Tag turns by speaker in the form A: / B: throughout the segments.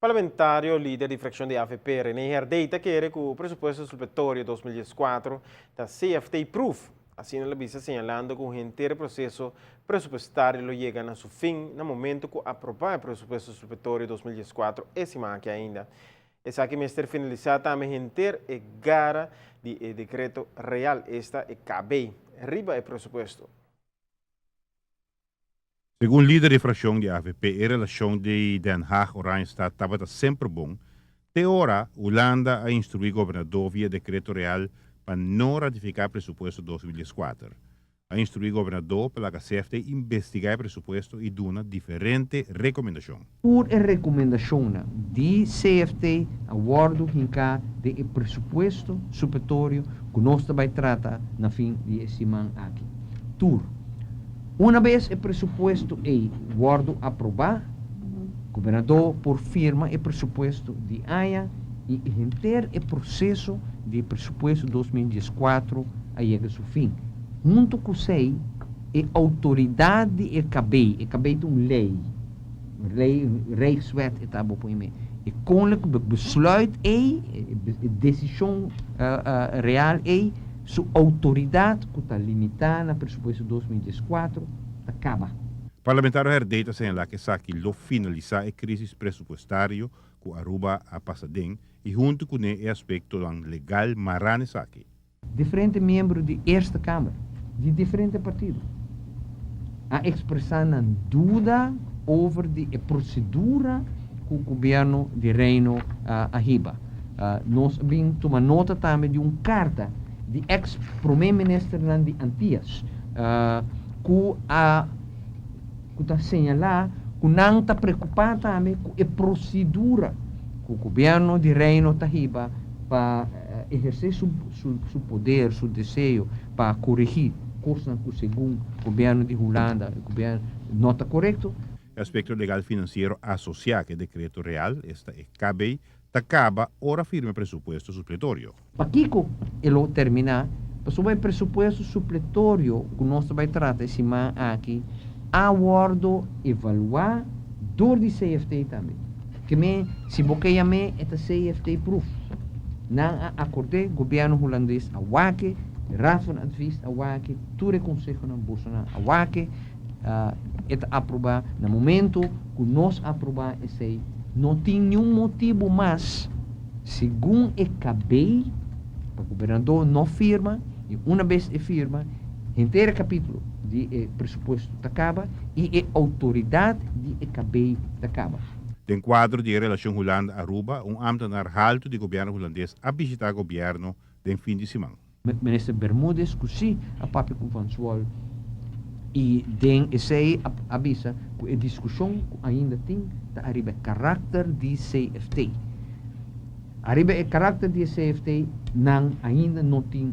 A: Parlamentario lider di fraccion di AVP, René Herdé, ta kere cu presupuesto supletorio 2014 ta CFT proof. Asina el a bisa señalando cu henter proceso presupuestario lo yega na su fin na momento cu aproba e presupuesto supletorio 2014 e siman aki ainda. Esaki mester finalisa tambe henter e gara di e decreto real, esta e KB, riba e presupuesto.
B: Segun lider di fraccion di avp e relacion di Den Haag-Oranjestad tabata semper bon, te ora Hulanda a instrui gobernador via decreto real pa no ratifica presupuesto 2014. A instrui gobernador pa laga CFT investiga e presupuesto y duna diferente recomendacion.
C: Tur e recomendacionnan di CFT a wordo hinca den e presupuesto supletorio cu nos ta bay trata na fin di e siman aki. Tur. Una bes e presupuesto ey wordo aproba, Gobernador por firma e presupuesto di aña y henter e proceso di e presupuesto 2014 a yega su fin. Hunto cu esey, e autoridad di e KB, e KB ta un ley, ley, Rijkswet e ta bo pone me, e koninklijk besluit ey, e decision real ey, su autoridad cu ta limita na presupuesto 2014 ta caba.
B: Parlamentario Herdé ta señala cu esaki lo finalisa e crisis presupuestario cu Aruba a pasa den y hunto cune e aspectonan legal mara na esaki.
C: Diferente miembro di Eerste Kamer di diferente partido a expresa nan duda over di e procedura cu gobierno di Reino a hiba. Nos a bin tuma nota tambe di un carta di ex prome ministernan di Antillas cu a cu ta señala cu nan ta preocupa tambe cu e procedura cu gobierno di Reino ta hiba pa eherce su su poder, su deseo pa coregi cosnan cu segun gobierno di Hulanda e gobierno no ta corecto.
B: E aspecto legal financiero asocia cu e decreto real, esta e KB, ta caba ora firma e presupuesto supletorio.
C: Pakico e lo termina? Pasobra e presupuesto supletorio cu nos ta bay trata e siman aki a wordo evalua door di CFT tambe. Ke men, si bo ke yam'é, e ta CFT proof. Nan a acord'é, gobierno Hulandes a wak-e, Raad van Advies a wak-e, tur e consehonan bosonan a wak-e, e ta aproba. Na momento cu nos aproba esey, no tin niun motibo mas, segun e KB, pa gobernador no firma, y una bes e firma, henter e capitulo di e presupuesto ta caba y e autoridad di e KB ta caba.
B: Den cuadro di e relacion Hulanda-Aruba, un ambtenaar halto di gobierno Hulandes a bishita gobierno den fin di siman.
C: Minister Bermudez cu si a papia cu Van Zwol y den esey a bisa cu e discusion cu ainda tin ta ariba e karakter di CFT. Ariba e karakter di e CFT nan ainda no tin,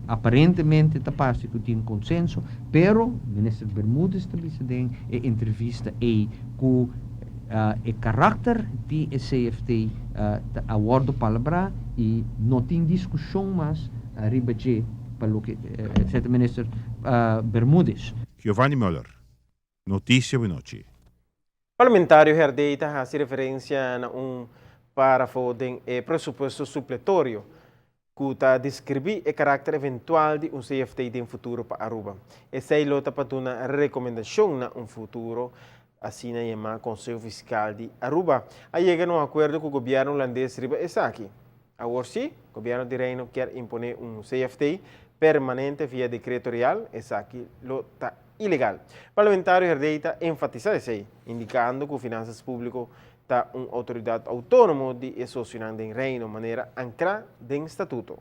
C: aparentemente ta parse cu tin consenso, pero Minister Bermudez ta bisa den e entrevista ey cu e karakter di e CFT ta a wordo palabrá y no tin discusion mas riba dje pa loke etc. Minister Bermudez.
B: Giovanni Muller, Noticia Buenochi.
A: Parlamentario Herdey ta haci referencia na un parafo den e presupuesto supletorio cu ta describi e caracter eventual di un CFT den futuro pa Aruba. Esey lo ta pa duna recomendacion na un futuro asina yama Conseho Fiscal di Aruba. A yega na un acuerdo cu gobierno Hulandes riba esaki. Awor si, gobierno di Reino kier impone un CFT permanente via decreto real, esaki lo ta ilegal. Parlamentario Herdey ta enfatisa esey, indicando cu Finanzas Publico ta un autoridad autonomo di e socionan den Reino, manera ancra den statuto.